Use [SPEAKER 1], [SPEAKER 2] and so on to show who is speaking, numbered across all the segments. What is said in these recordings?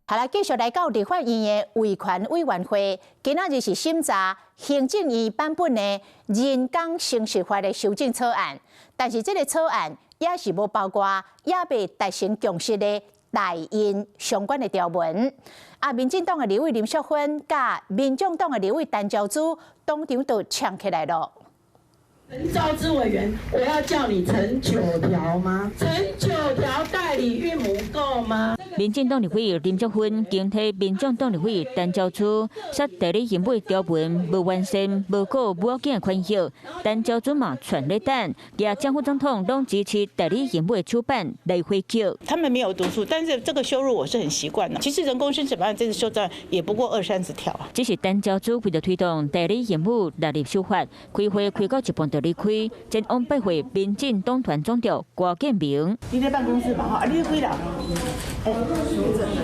[SPEAKER 1] 好來，繼續來到立法院的維權委員會，今仔日是審查行政院版本的人工生殖法的修正草案，但是這个草案也是無包括也未達成共識的代孕相關的條文。啊，民進黨的立委林淑芬佮民眾黨的立委陳昭姿當場就嗆起來了。
[SPEAKER 2] 陳昭姿委員，我要叫你陳九條嗎？陳九條代理孕母夠嗎？
[SPEAKER 3] 民進黨立委林淑芬攻提民眾黨立委陳昭姿，說代理孕母條文無完善，無顧母仔囝權益。陳昭姿嘛全咧等，舉正副總統攏支持代理孕母的手板來回擊。
[SPEAKER 4] 他們沒有讀書，但是這個羞辱我是很習慣的。其實人工生殖法這次修正也不過二三十條。
[SPEAKER 3] 只是陳昭姿為著推動代理孕母納入修法，開會開到一半就離開，前往拜會民進黨團總召郭建明。
[SPEAKER 4] 你在辦公室嘛？哈，你幾樓？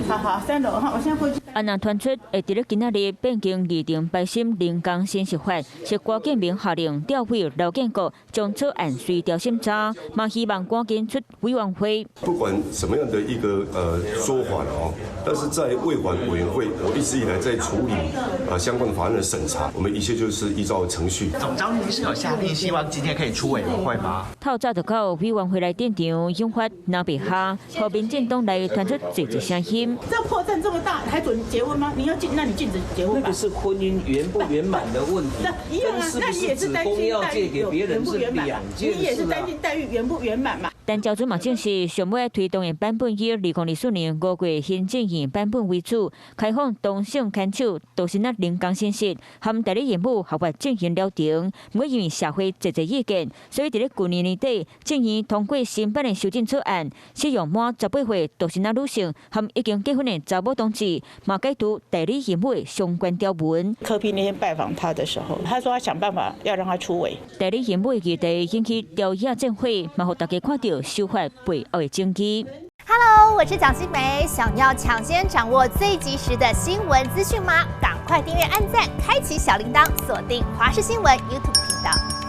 [SPEAKER 4] 好好，3樓哈，我現在過去。
[SPEAKER 3] 啊，若傳出會佇咧今仔日變更議程排審人工生殖法，是郭建明下令調委勞健局將草案隨調審查，嘛希望趕緊出委員會。
[SPEAKER 5] 不管什麼樣的一個說法了哦，但是在衛環委員會，我一直以來在處理相關法案的審查，我們一切就是依照程序。
[SPEAKER 6] 總召您是有下令希望今天可以出委員會嗎？
[SPEAKER 3] 透早就到委員會來現場，引發鬧白蝦，予民進黨內傳出濟濟聲音。
[SPEAKER 4] 這破綻這麼大，還准結婚嗎？你要禁，那你禁止結婚吧。
[SPEAKER 7] 那個是婚姻圓不圓滿的問題。
[SPEAKER 4] 那一樣啊，那你也是擔心待遇圓不圓滿？你也是擔心待遇圓不圓滿嘛？
[SPEAKER 3] 陳昭姿嘛證實，上尾推動的版本以2024年5月行政院版本為主，開放同性牽手，都是那人工生殖，含代理孕母合法進行療程。毋過因為社會濟濟意見，所以佇咧舊年年底，眾院通過新版的修正草案，適用滿18歲獨身仔女性含已經結婚的查某同志，嘛解除代理孕母的相關條文。
[SPEAKER 4] 柯 P 那天拜訪他的時候，他說他想辦法要讓他出委。
[SPEAKER 3] 代理孕母的議題引起朝野戰火，嘛予大家看著修法背後的證據。
[SPEAKER 8] Hello，我是蔣新梅，想要搶先掌握最及時的新聞資訊嗎？趕快訂閱、按讚、開啟小鈴鐺，鎖定華視新聞 YouTube 頻道。